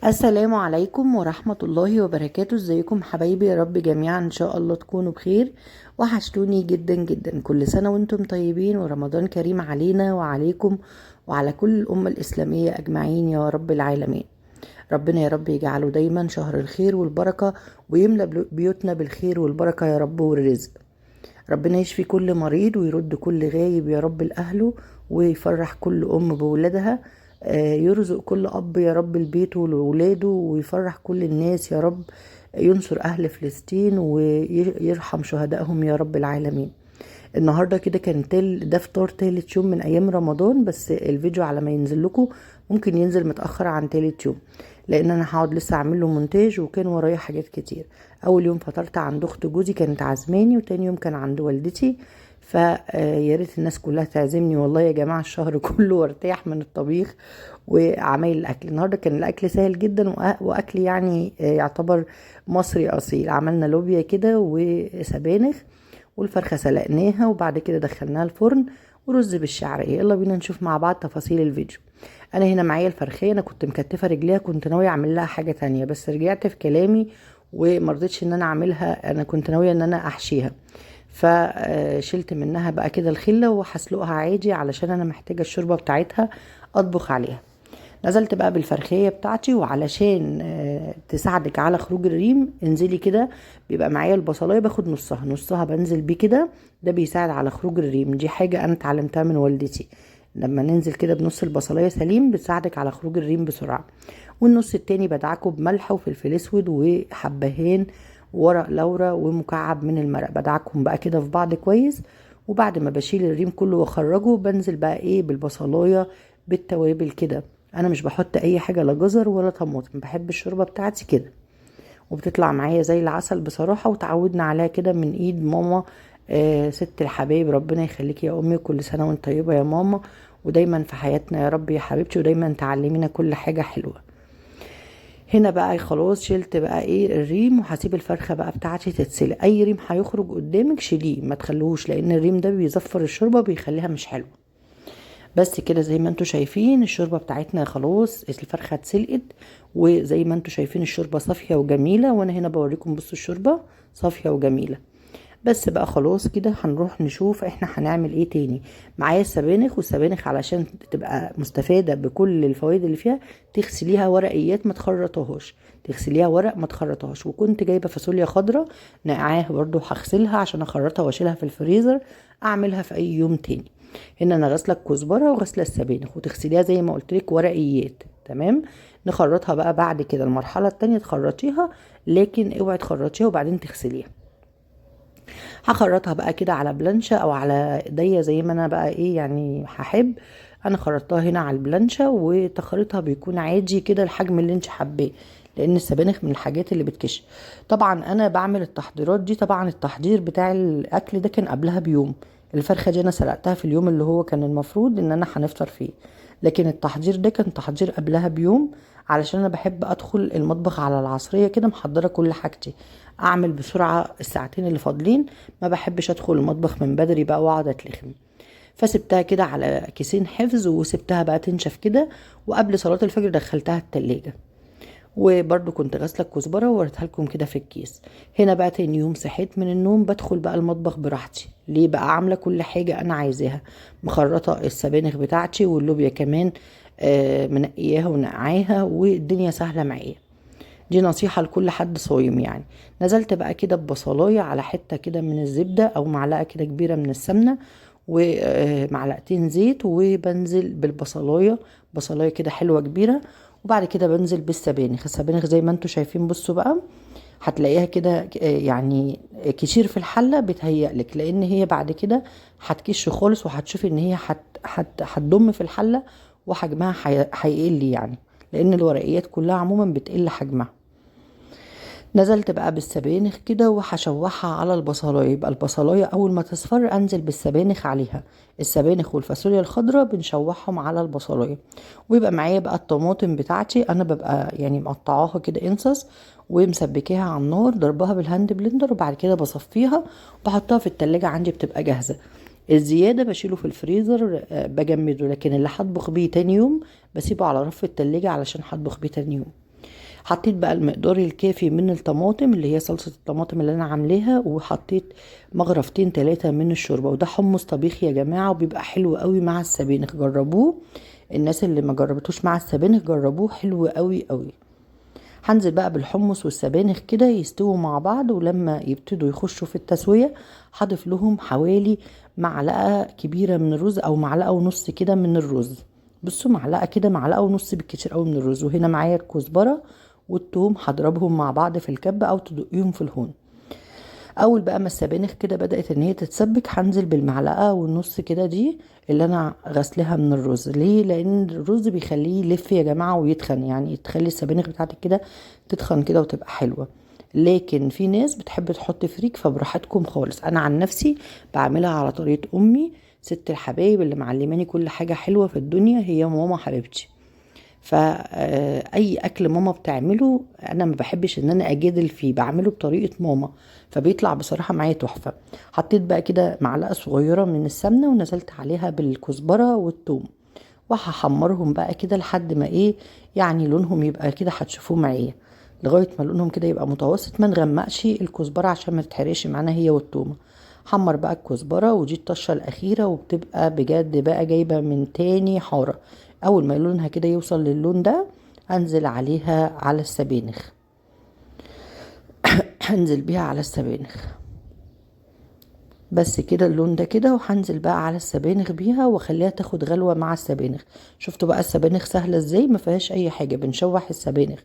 السلام عليكم ورحمة الله وبركاته. ازيكم حبايبي؟ يا رب جميعا ان شاء الله تكونوا بخير. وحشتوني جدا جدا. كل سنة وانتم طيبين ورمضان كريم علينا وعليكم وعلى كل الأمة الإسلامية أجمعين يا رب العالمين. ربنا يا رب يجعله دايما شهر الخير والبركة، ويملأ بيوتنا بالخير والبركة يا رب والرزق. ربنا يشفي كل مريض ويرد كل غايب يا رب لأهله، ويفرح كل أم بولادها، يرزق كل أب يا رب لبيته ولولاده، ويفرح كل الناس يا رب، ينصر أهل فلسطين ويرحم شهدائهم يا رب العالمين. النهاردة كده كان ده فطار تالت يوم من أيام رمضان، بس الفيديو على ما ينزل لكم ممكن ينزل متأخر عن تالت يوم، لأن أنا هقعد لسه أعمل له مونتاج وكان ورايا حاجات كتير. أول يوم فطرت عند أخت جوزي كانت عزماني، وتاني يوم كان عند والدتي، فيا ريت الناس كلها تعزمني والله يا جماعة الشهر كله، وارتاح من الطبيخ وعمايل الأكل. النهاردة كان الأكل سهل جدا وأكل يعتبر مصري أصيل. عملنا لوبيا كده وسبانخ، والفرخة سلقناها وبعد كده دخلناها الفرن، ورز بالشعرية. يلا بينا نشوف مع بعض تفاصيل الفيديو. أنا هنا معايا الفرخية، أنا كنت مكتفة رجليها، كنت ناوية أعمل لها حاجة تانية بس رجعت في كلامي ومرضتش إن أنا أعملها. أنا كنت ناوية إن أنا أحشيها، فشلت منها بقى كده الخلة وهسلقها عادي علشان أنا محتاجة الشوربة بتاعتها أطبخ عليها. نزلت بقى بالفرخية بتاعتي، وعلشان تساعدك على خروج الريم انزلي كده، بيبقى معايا البصلاية باخد نصها نصها بنزل بيه كده، ده بيساعد على خروج الريم. دي حاجة أنا اتعلمتها من والدتي، لما ننزل كده بنص البصلاية سليم بتساعدك على خروج الريم بسرعة. والنص التاني بدعكه بملح وفلفل اسود وحبهان وورق لورا ومكعب من المرق، بدعكهم بقى كده في بعض كويس. وبعد ما بشيل الريم كله واخرجه بنزل بقى بالبصلاية بالتوابل كده. انا مش بحط اي حاجة، لا جزر ولا طماطم، بحب الشوربة بتاعتي كده وبتطلع معايا زي العسل بصراحة، وتعودنا عليها كده من ايد ماما، ست الحبايب. ربنا يخليكي يا امي، كل سنة وانت طيبة يا ماما، ودايما في حياتنا يا رب يا حبيبتي، ودايما تعلمينا كل حاجة حلوة. هنا بقى خلاص شلت بقى الريم، وهسيب الفرخة بقى بتاعتي تتسلق. اي ريم هيخرج قدامك شيليه، ما تخلوهوش، لان الريم ده بيزفر الشوربة بيخليها مش حلوة. بس كده زي ما انتوا شايفين الشوربة بتاعتنا خلاص الفرخة اتسلقت، وزي ما انتوا شايفين الشوربة صافية وجميلة. وانا هنا بوريكم، بصوا الشوربة صافية وجميلة. بس بقى خلاص كده هنروح نشوف احنا هنعمل ايه تاني. معايا السبانخ، والسبانخ علشان تبقى مستفادة بكل الفوائد اللي فيها تغسليها ورقيات ما تخرطوهاش، تغسليها ورق ما تخرطوهاش. وكنت جايبة فاصوليا خضراء نقعاها برضو، هغسلها عشان اخرطها واشيلها في الفريزر اعملها في اي يوم تاني. هنا انا غاسله الكزبره وغاسله السبانخ، وتغسليها زي ما قلت لك ورقيات، تمام. نخرطها بقى بعد كده المرحلة التانية تخرطيها، لكن اوعي تخرطيها وبعدين تغسليها. هخرطها بقى كده على بلانشا او على ايديا زي ما انا بقى هحب. انا خرطتها هنا على البلانشا، وتخريطها بيكون عادي كده الحجم اللي انت حباه، لان السبانخ من الحاجات اللي بتكش. طبعا انا بعمل التحضيرات دي، طبعا التحضير بتاع الاكل ده كان قبلها بيوم. الفرخه دي انا سلقتها في اليوم اللي هو كان المفروض ان انا هنفطر فيه، لكن التحضير ده كان تحضير قبلها بيوم، علشان انا بحب ادخل المطبخ على العصرية كده محضرة كل حاجتي، اعمل بسرعة الساعتين اللي فاضلين، ما بحبش ادخل المطبخ من بدري بقى واقعد اتلخم. فسبتها كده على كيسين حفظ، وسبتها بقى تنشف كده، وقبل صلاة الفجر دخلتها التلاجة. وبرده كنت غاسله الكزبره ووريتها لكم كده في الكيس. هنا بقى تاني يوم صحيت من النوم بدخل بقى المطبخ براحتي، ليه بقى؟ عامله كل حاجة انا عايزاها، مخرطه السبانخ بتاعتي واللوبيا كمان، منقياها ونقعاها، والدنيا سهلة معايا. دي نصيحة لكل حد صايم. نزلت بقى كده ببصلايه على حتة كده من الزبدة او معلقه كده كبيرة من السمنة ومعلقتين زيت، وبنزل بالبصلايه، بصلايه كده حلوة كبيرة. وبعد كده بنزل بالسبانخ. السبانخ زي ما انتوا شايفين، بصوا بقى هتلاقيها كده كتير في الحلة بتهيألك، لان هي بعد كده هتكش خالص، وهتشوفي ان هي هتضم في الحلة وحجمها هيقل، لان الورقيات كلها عموما بتقل حجمها. نزلت بقى بالسبانخ كده وهشوحها على البصلايه. يبقى البصلايه اول ما تصفر انزل بالسبانخ عليها، السبانخ والفاصوليا الخضراء بنشوحهم على البصلايه. ويبقى معايا بقى الطماطم بتاعتي، انا ببقى مقطعاها كده انصص ومسبكاها على النار، ضربها بال hand blender، وبعد كده بصفيها وبحطها في التلاجة عندي بتبقى جاهزة. الزيادة بشيله في الفريزر، بجمده، لكن اللي هطبخ بيه تاني يوم بسيبه على رف التلاجة علشان هطبخ بيه تاني يوم. حطيت بقى المقدار الكافي من الطماطم اللي هي صلصة الطماطم اللي انا عاملاها، وحطيت مغرفتين 3 من الشوربة. وده حمص طبيخ يا جماعة، وبيبقى حلو قوي مع السبانخ، جربوه. الناس اللي ما جربتوش مع السبانخ جربوه، حلو قوي قوي. هنزل بقى بالحمص والسبانخ كده يستووا مع بعض، ولما يبتدوا يخشوا في التسوية هضيف لهم حوالي معلقة كبيرة من الرز او معلقة ونص كده من الرز. بصوا معلقة كده، معلقة ونص بالكتير قوي من الرز. وهنا معايا الكزبرة والثوم هضربهم مع بعض في الكبة او تدقيهم في الهون. اول بقى ما السبانخ كده بدأت ان هي تتسبك هنزل بالمعلقة والنص كده دي اللي انا غسلها من الرز. ليه؟ لان الرز بيخليه يلف يا جماعة ويتخن، يعني تخلي السبانخ بتاعتك كده تتخن كده وتبقى حلوة. لكن في ناس بتحب تحط فريك، فبراحتكم خالص. انا عن نفسي بعملها على طريقة امي ست الحبايب اللي معلماني كل حاجة حلوة في الدنيا، هي ماما حبيبتي. فأي أكل ماما بتعمله أنا ما بحبش إن أنا أجادل فيه، بعمله بطريقة ماما، فبيطلع بصراحة معايا تحفة. حطيت بقى كده معلقة صغيرة من السمنة ونزلت عليها بالكزبرة والثوم، وهحمرهم بقى كده لحد ما إيه يعني لونهم يبقى كده، هتشوفوه معايا لغاية ما لونهم كده يبقى متوسط، ما نغمقش الكزبرة عشان ما تتحرقش معانا هي والثومة. حمر بقى الكزبرة، ودي الطشة الأخيرة، وبتبقى بجد بقى جايبة من تاني حارة. أول ما لونها كده يوصل للون ده هنزل عليها على السبانخ، هنزل بيها على السبانخ بس كده اللون ده كده، وهنزل بقى على السبانخ بيها واخليها تاخد غلوة مع السبانخ. شفتوا بقى السبانخ سهلة ازاي، ما فيهاش اي حاجة. بنشوح السبانخ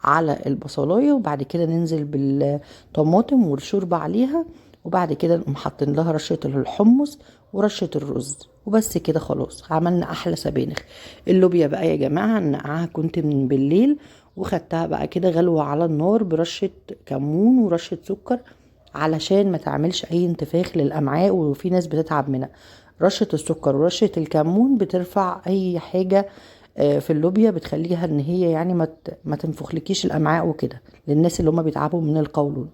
على البصلاية، وبعد كده ننزل بالطماطم والشوربة عليها، وبعد كده نقوم حاطين لها رشة الحمص ورشة الرز، وبس كده خلاص عملنا احلى سبانخ. اللوبيا بقى يا جماعة نقعها كنت من بالليل، وخدتها بقى كده غلوة على النار برشة كمون ورشة سكر علشان ما تعملش اي انتفاخ للامعاء، وفي ناس بتتعب منها. رشة السكر ورشة الكمون بترفع اي حاجة في اللوبيا، بتخليها ان هي يعني ما تنفخلكيش الامعاء وكده، للناس اللي هم بيتعبوا من القولون.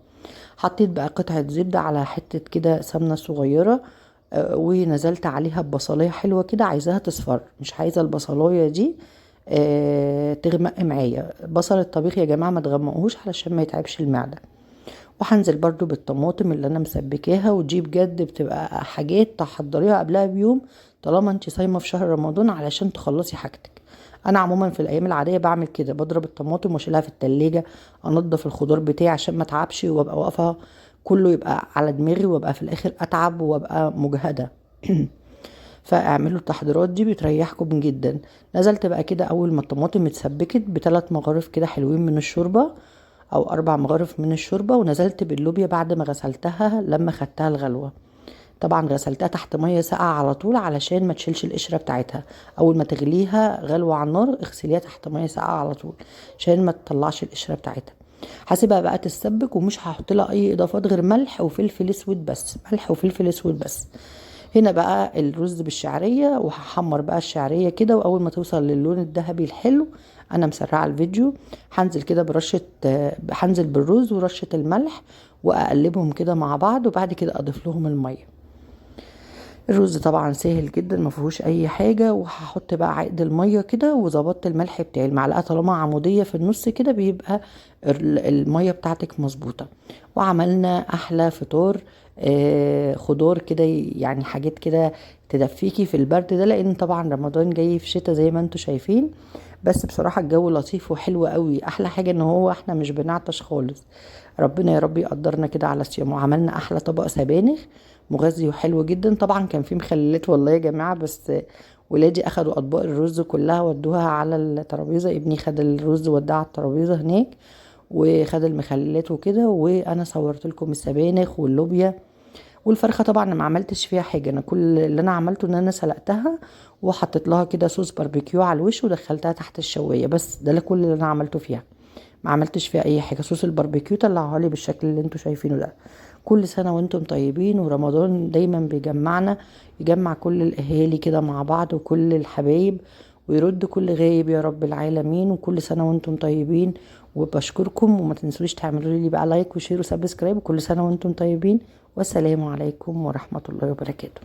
حطيت بقى قطعة زبدة على حتة كده سمنة صغيرة، ونزلت عليها ببصلاية حلوة كده، عايزاها تصفر، مش عايزة البصلاية دي تغمق معايا. بصل الطبيخ يا جماعة ما تغمقوهوش علشان ما يتعبش المعدة. وهنزل برضو بالطماطم اللي انا مسبكاها، ودي بجد بتبقى حاجات تحضريها قبلها بيوم طالما انت صايمة في شهر رمضان علشان تخلصي حاجتك. انا عموما في الايام العادية بعمل كده، بضرب الطماطم واشيلها في التلاجة، انضف الخضار بتاعي عشان ما اتعبش وابقى واقفة كله يبقى على دماغي وابقى في الاخر اتعب وابقى مجهدة. فاعملوا التحضيرات دي بتريحكم جدا. نزلت بقى كده اول ما الطماطم اتسبكت بثلاث مغارف كده حلوين من الشوربة او 4 مغارف من الشوربة، ونزلت باللوبيا بعد ما غسلتها لما خدتها الغلوة. طبعا غسلتها تحت مية ساقعه على طول علشان ما تشيلش القشرة بتاعتها. اول ما تغليها غلوه على النار اغسليها تحت مية ساقعه على طول عشان ما تطلعش القشرة بتاعتها. هسيبها بقى تتسبك، ومش هحط لها اي اضافات غير ملح وفلفل اسود بس، ملح وفلفل اسود بس. هنا بقى الرز بالشعريه، وهحمر بقى الشعرية كده، واول ما توصل للون الذهبي الحلو، انا مسرعة الفيديو، هنزل كده برشه، هنزل بالرز ورشه الملح واقلبهم كده مع بعض، وبعد كده اضيف لهم المية. الرز طبعا سهل جدا ما فيهوش اي حاجة. وهحط بقى عقد المية كده، وظبطت الملح بتاعي، المعلقة طالما عموديه في النص كده بيبقى المية بتاعتك مظبوطة. وعملنا احلى فطار، خضار كده، يعني حاجات كده تدفيكي في البرد ده، لان طبعا رمضان جاي في شتاء زي ما انتم شايفين. بس بصراحة الجو لطيف وحلو قوي، احلى حاجة ان هو احنا مش بنعطش خالص. ربنا يا رب يقدرنا كده على الصيام. وعملنا احلى طبق سبانخ مغذي وحلو جدا. طبعا كان فيه مخللات والله يا جماعة، بس ولادي اخدوا اطباق الرز كلها ودوها على الترابيزة، ابني خد الرز وداها على الترابيزة هناك وخد المخللات وكده، وانا صورت لكم السبانخ واللوبيا والفرخه. طبعا انا ما عملتش فيها حاجة، انا كل اللي انا عملته ان انا سلقتها وحطيت لها كده صوص باربيكيو على الوش ودخلتها تحت الشوايه، بس ده كل اللي انا عملته فيها، ما عملتش فيها اي حاجة. صوص الباربيكيو طلعها لي بالشكل اللي انتوا شايفينه ده. كل سنة وانتم طيبين، ورمضان دايما بيجمعنا، يجمع كل الاهالي كده مع بعض وكل الحبايب، ويرد كل غايب يا رب العالمين. وكل سنة وانتم طيبين، وبشكركم، وما تنسوش تعملوا لي بقى like و share و subscribe. وكل سنة وانتم طيبين، والسلام عليكم ورحمة الله وبركاته.